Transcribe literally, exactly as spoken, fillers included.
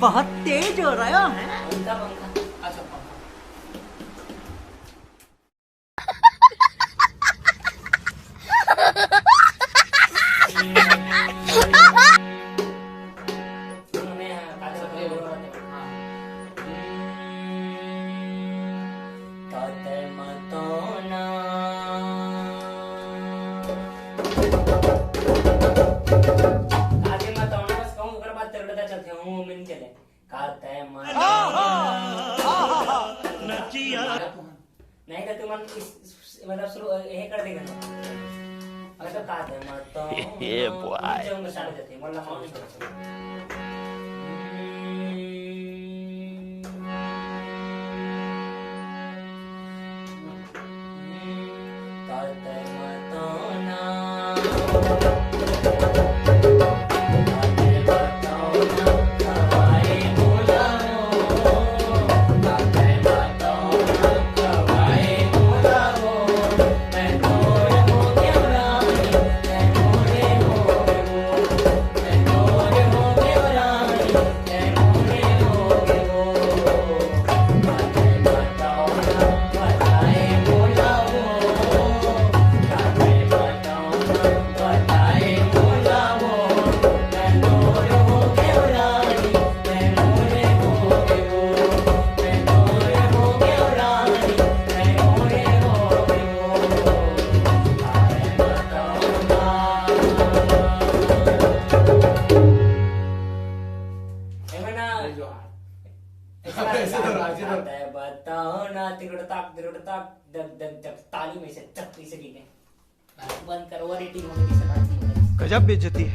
बहुत तेज हो रहा है। पंखा, पंखा। अच्छा, पंखा। नहीं तो तुमन इस, इस, मतलब शुरू, ये कर देगा ना। मतलब का दे, मतलब तो ये बॉय। जो मैं साथ देते, मतलब माउंट नहीं करते। बताओ ना, तिरुड़ताक, तिरुड़ताक, दग, दग, दग, ताली में से चक पीछे की गए। बंद करो, वो रेटिंग होने की सलाह नहीं है। गजब बेइज्जती है।